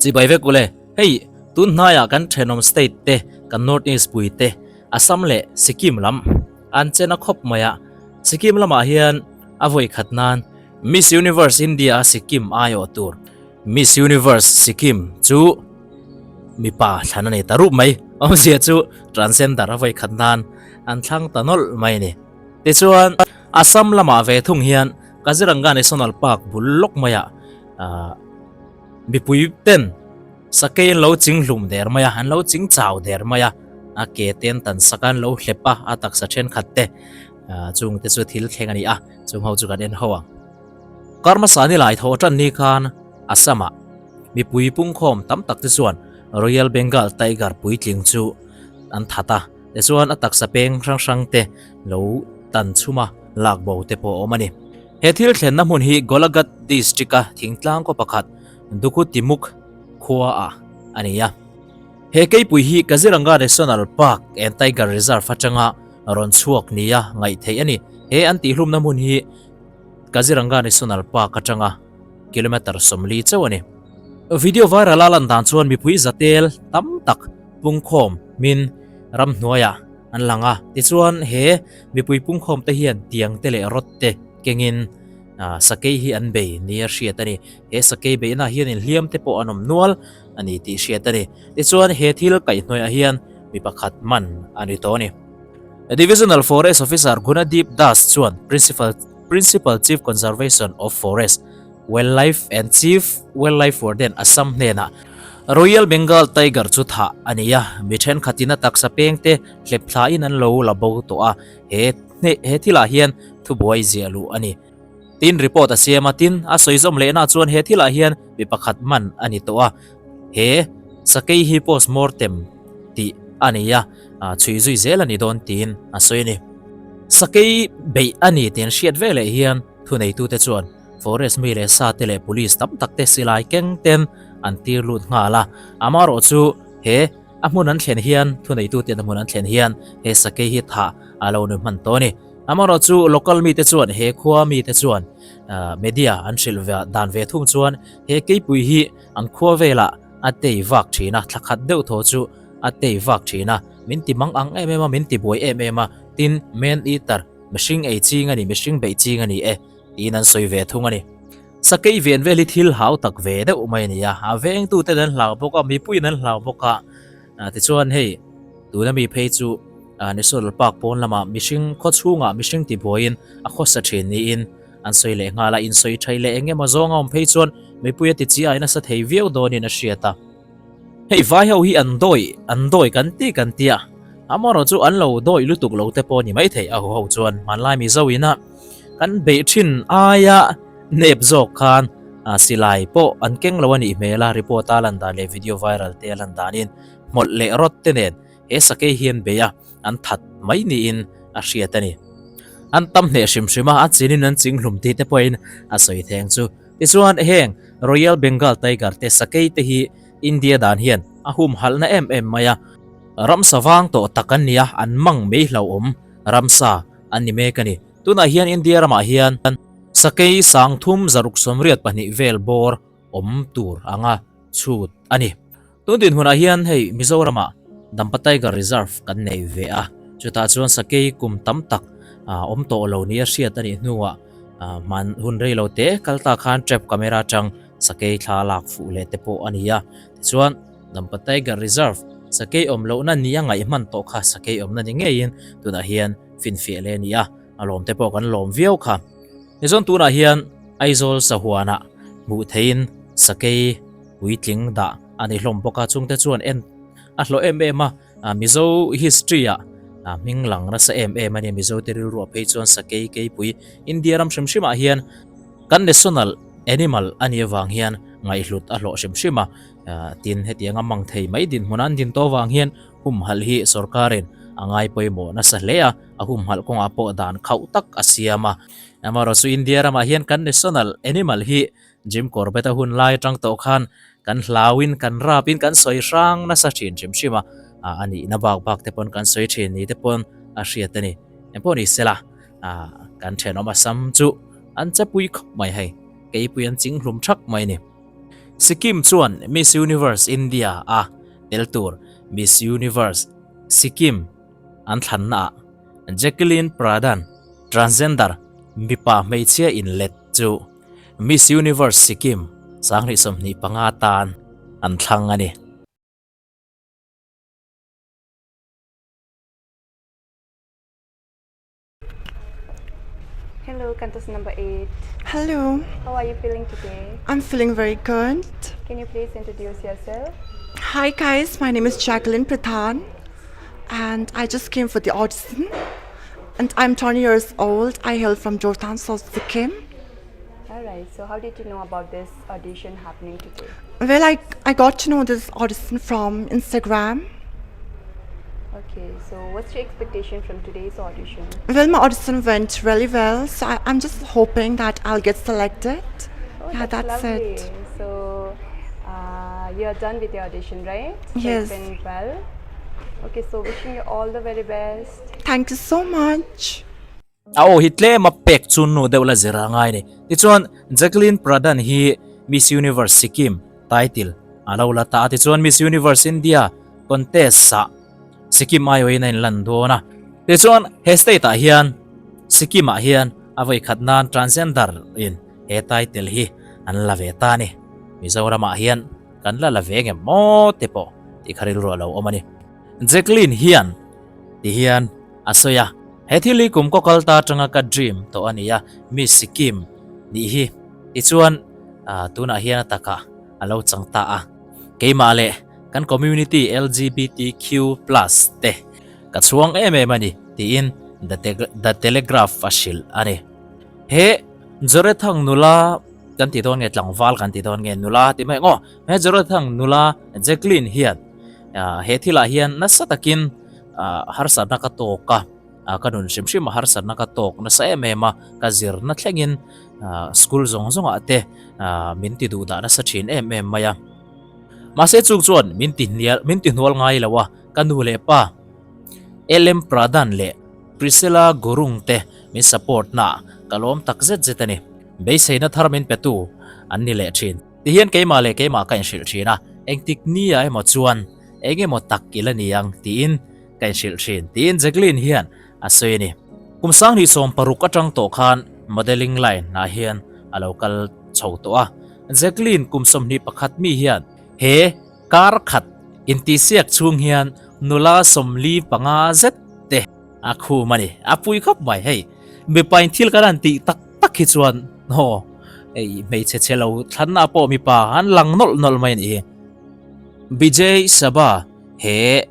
Chibai vek ule, hei tun hnaiah kan thenawm state te, kan North East pui te, Assam leh Sikkim lam an chen a khawp mai a. Sikkim lamah hian a vawi khat nan Miss Universe India a Sikkim aiawh tur Miss Universe Sikkim chu mipa thlan a nei ta rup mai. Awmzia chu transgender a vawi khat nan an thlang ta nawlh mai a ni. Tichuan Assam lamah ve thung hian Kaziranga National Park bul lawk maiah ahh mipui ten sakei an lo ching hlum der mai a, an lo ching chau der mai a, a ke te an tan sak a, an lo hlep a, a taksa thenkhat te ahh chung te chu thil thleng a ni a, chung ho chu kan en ho ang. Karmasa ni lai thaw tan ni khan Assam ah mipui pungkhawm tam tak te chuan Royal Bengal Tiger puitling chu an that a, tichuan a taksa peng hrang hrang te lo tan chhum a, lak bo te pawh a awm a ni. He thil thlenna hmun hi Golaghat District-a thingtlang khaw pakhat Dukutimukh khua ah a ni a. He keipui hi Kaziranga National Park and Tiger Reserve atanga rawn chhuak nia ngaih theih a ni. He an tihhlumna hmun hi Kaziranga National Park atanga kilometre 40 chauh a ni. Video viral a lan dan chuan mipui zatel tam tak pungkhawm min ramhnuaiah an lang a, tichuan he mipui pungkhawm te hian tiang te leh rawt te kengin sakei hi an bei nia hriat a ni. He sakei beihna hian inhliam te pawh an awm nual a ni tih hriat a ni. Tichuan he thil kaihhnawihah hian mi pakhat man a ni tawh a ni. Divisional Forest Officer Gunadeep Das chuan Principal Principal Chief Conservation of Forest, Wildlife and Chief Wildlife Warden Assam hnenah Royal Bengal Tiger chu thah a ni a, mi thenkhatin a taksa peng te hlep thlain an lo la bo tawh a, he he thilah hian thubuai ziah luh a ni. Tin report a siam a, tin a sawi zawm lehna chuan he thilah hian mi pakhat man a ni tawh a, he sakei hi post mortem tih a ni a, chhui zui zel a ni dawn tiin a sawi a ni. Sakei beih a ni tih an hriat veleh hian thuneitute chuan Forest mi leh sa te leh police tam tak te silai keng ten an tir lut nghal a, amaherawh chu he a hmun an thlen hian thuneitu ten a hmun an thlen hian he sakei hi thah a lo ni hman tawh a ni. Amaherawh chu local mite chuan he khua mite chuan media an hrilh ve dan ve thung chuan he keipui hi an khua velah a tei vak thin a, thla khat deuh thaw chu a tei vak thin a, min ti mang ang em em a, min ti buai em em a, tin man eater mihring ei ching a ni, mihring beih ching a ni e. Tiin an sawi ve thung a ni. Sakei ven vel hi thil hau tak ve deuh mai a ni a, a vengtuten an hlau bawk a, mipuiin an hlau bawk a. Tichuan hei tuna mi phei chu National Park pawn lamah mihring khaw chhungah mihring tibuaiin a khawsa thin niin an sawi leh nghal a, insawi thaih leh eng emaw zawng a awm phei chuan mipui a tichiai nasa thei viau dawnin a hriat a. Hei vai ho hi an dawi, an dawi kan ti kan ti a, amaherawh chu an lo dawi lutuk lo te pawh a ni maithei a huho chuan hmanlai Mizo ina kan beih thin aia nep zawk khan silai pawh an keng lo a nih hmel a, report a lan dan leh video viral te a lan danin hmawlh leh rawt te nen he sakei hi an bei a, an that mai niin a hriat a ni. An tam hneh hrim hrim a, a chinin an ching hlum tih te pawhin a sawi theng chu. Tichuan heng Royal Bengal Tiger te sakei te hi India dan hian a humhalhna em em mai a, ramsa vang tawh tak an ni a, an mang mai hlauhawm ramsa an ni mek a ni. Tunah hian India ramah hian sakei sangthum zaruk 82 vel bawr awm tur anga chhut a ni. Tun dinhmunah hian hei Mizoramah Dampa Tiger Reserve kan nei ve a, chutah chuan sakei kum tam tak awm tawh lo nia hriat a nih hnuah hman hun rei lo te kal ta khan trap camera atang sakei thla lak fuh leh te pawh a ni a. Tichuan Dampa Tiger Reserve sakei awm lohna nia ngaih hman tawh kha sakei awmna ni ngeiin tunah hian finfiah leh a ni a, a lawm te pawh kan lawm viau kha. Tichuan tunah hian Aizawl sahuanah hmuh theihin sakei puitling dah a ni hlawm bawk a, chungte chuan en a hlawh em em a, Mizo history ah hming lang nasa em em a ni, Mizo te rilruah phei chuan sakei keipui India ram hrim hrim ah hian kan national animal a nih avang hian ngaihhlut a hlawh hrim hrim a, tin hetianga mang thei mai dinhmun an din tawh avang hian humhalh hi sorkarin a ngai pawimawh nasa hle a, a humhalh kawngah pawh dan khauh tak a siam a, amaherawhchu India ramah hian kan national animal hi Jim Corbett a hun lai atang tawh khan kan hlauin kan rapin kan sawi hrang nasa thin hrim hrim a, a nihna bak bak te pawn kan sawi thin ni te pawn a hriat a ni. Engpawh ni sela kan thenawm a sam chu an che pui khawp mai hei, keipui an ching hlum thak mai a ni. Sikkim chuan Miss Universe India a tel tur Miss Universe Sikkim an thlannaah Jacqueline Pradhan, transgender mipa hmeichhia inlet chu Miss Universe Sikkim 2025 tan an thlang a ni. Hello, contestant number 8. Hello. How are you feeling today? I'm feeling very good. Can you please introduce yourself? Hi guys, my name is Jacqueline Pradhan and I just came for the audition. And I'm 20 years old. I hail from Jorethang, South Sikkim. All right. So how did you know about this audition happening today? Well, I, I got to know this audition from Instagram. Okay. So what's your expectation from today's audition? Well, my audition went really well, so I, I'm just hoping that I'll get selected. Oh, yeah, that's, that's lovely. it. So uh, you're done with your audition, right? So Yes. It went well. Okay. So wishing you all the very best. Thank you so much. A aw hi tlem a pek chu nu deuh la zir a ngai ni. Tichuan, Jacqueline Pradhan hi Miss Universe Sikkim title a lo la ta a. Tichuan, Miss Universe India contest ah Sikkim aiawhin a inlan dawn a. Tichuan, he state ah hian Sikkim ah hian a vawi khat nan transgender in he title hi an la ve ta a ni. Mizoram ah hian kan la la ve ngem maw te pawh tih kha rilru a lo awm a ni. Jacqueline hian ti hian a sawi a, He thil hi kum kaw kal ta atanga ka dream tawh a ni a, Miss Sikkim nih hi tichuan tunah hian a takah a lo chang ta a. Keimah leh kan community LGBTQ plus te ka chhuang em em a ni tiin The Telegraph a hrilh a ni. He Jorethang nula kan ti dawn nge tlangval kan ti dawn nge nula ti mai ang aw, he Jorethang nula Jacqueline hian he thilah hian nasa takin harsatna ka tawk a, ka nun hrim hrim a harsatna ka tawk nasa em em a, ka zirna thlengin school zawng zawngah te min ti duh dah nasa thin em em mai a. Mahse chung chuan min ti hnial min ti hnual ngai lo a, ka nu leh pa LM Pradhan leh Priscilla Gurung te min support na ka lawm tak zet zet a ni. Beiseina thar min petu an ni leh thin. Tihian keimah leh keimah ka inhrilh thin a, engtik nia emaw chuan Eng emaw tak i la ni ang tiin ka inhrilh thin, tiin Jacqueline hian a sawi a ni. Kum 2016 atang tawh khan modelling line ah hian a lo kal chho tawh a. Jacqueline kum 21 mi hian he kar khat intihsiak chhung hian nula 45 zet te a khum a ni. A pui khawp mai hei. Mipa in thil kan han tih tak tak hi chuan aw hei hmeichhe chhe lo thlanna pawh mipa an lang nawlh nawlh mai a nih hi. Bijay Sabha he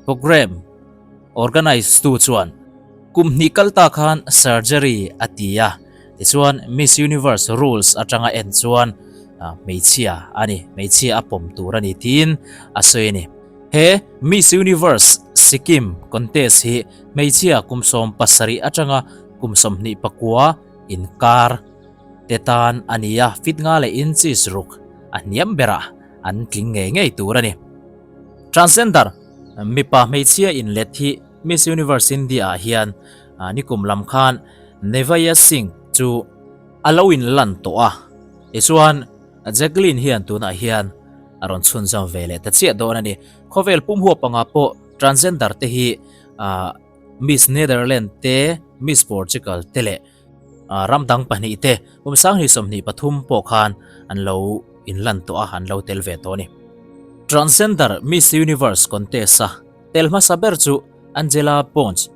programme organise tu chuan kum hnih kal ta khan surgery a ti a, tichuan Miss Universe rules atanga en chuan hmeichhia a ni, hmeichhia a pawm tur a ni tiin a sawi a ni. He Miss Universe Sikkim contest hi hmeichhia kum 17 atanga kum 29 inkar te tan a ni a, fit nga leh inches ruk a hniam berah an tling ngei ngei tur a ni. Transgender mipa hmeichhia inlet hi Miss Universe India ah hian nikum lam khan Nevaya Singh chu a lo inlan tawh a, tichuan Jacqueline hian tunah hian a rawn chhunzawm ve leh ta chiah dawn a ni. Khawvel pum huap angah pawh transgender te hi Miss Netherland te, Miss Portugal te leh Ram dang pahnihte kum 2023 pawh khan an lo inlan tawh a, an lo tel ve tawh a ni. Transgender Miss Universe contest-a tel hmasa ber chu Angela Ponce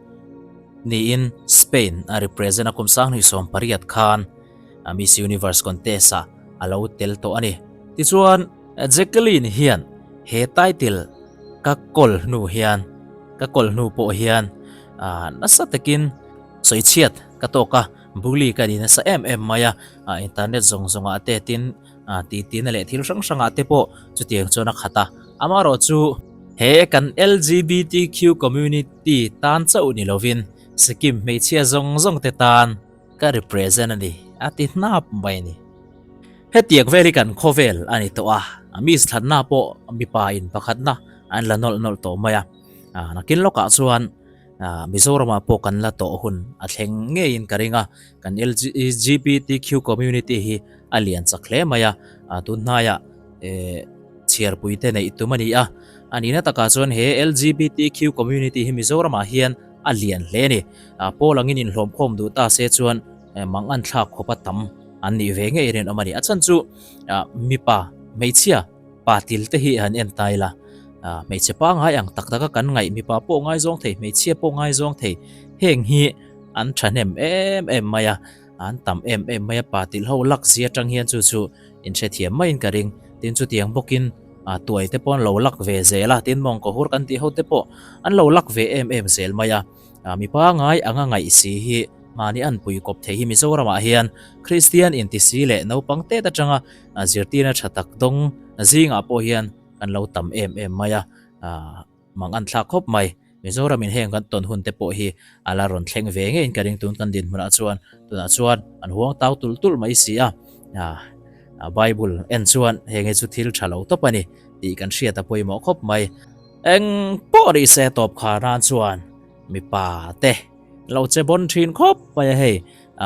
niin Spain a represent a, kum 2018 khan Miss Universe contest-ah a lo tel tawh a ni. Tichuan, Jacqueline hian he title ka kawl hnu hian, ka kawl hnu pawh hian nasa takin Sawichhiat ka tawk a, bully ka ni nasa em em mai a, internet zawng zawngah te tin titina leh thil hrang hrangah te pawh chutiang chuan a khat a. Amaherawh chu he kan LGBTQ community tan chauh ni lovin Sikkim hmeichhia zawng zawng te tan ka represent a ni a ti hnap mai a ni. Hetiang vel hi kan khawvel a ni tawh a, miss thlanna pawh mipa in pakhatna an la nawlh nawlh tawh mai a, nakin lawkah chuan Mizoramah pawh kan la tawh hun a thleng ngeiin ka ring a, kan LGBTQ community hi a lian chak hle mai a, tun hnaiah Eh chhiarpui te neih tum a ni a. A nihna takah chuan he LGBTQ community hi Mizoramah hian a lian hle a ni. Pawl angin inhlawmkhawm duh ta se chuan mang an thlak khawp a tam an nih ve ngei rinawm a ni. A chhan chu mipa, hmeichhia, pa til te hi han en ta ila, hmeichhe pangngai ang tak taka kan ngaih, mipa pawh ngaizawng thei, hmeichhia pawh ngaizawng thei, heng hi an thahnem em em mai a. An tam em em mai a, pa tilh ho lak zia atang hian chu chu inhrethiam maiin ka ring. Tin chutiang bawkin tuai te pawh an lo lak ve zel a, tin mawngkaw hur kan tih ho te pawh an lo lak ve em em zel mai a. Mi pangai anga ngaih si hi mahni an pui kawp thei hi Mizoramah hian Kristian inti si leh naupang tet atanga zirtirna tha tak dawng zingah pawh hian kan lo tam em em mai a. Mang an thlak khawp mai. Mizoram in heng kan tawn hun te pawh hi a la rawn thleng ve ngeiin ka ring tun kan dinhmunah chuan tunah chuan an huang tau tulh tulh mai si a. Bible en chuan heng hi chu thil tha lo tawp a ni tih kan hriat a pawimawh khawp mai. Eng pawh ri se tawp khar nan chuan mipa te lo che bawn thin khawp mai a hei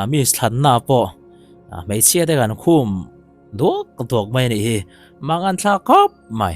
miss thlanna pawh hmeichhia te kan khum duak duak mai a nih hi. Mang an thlak khawp mai.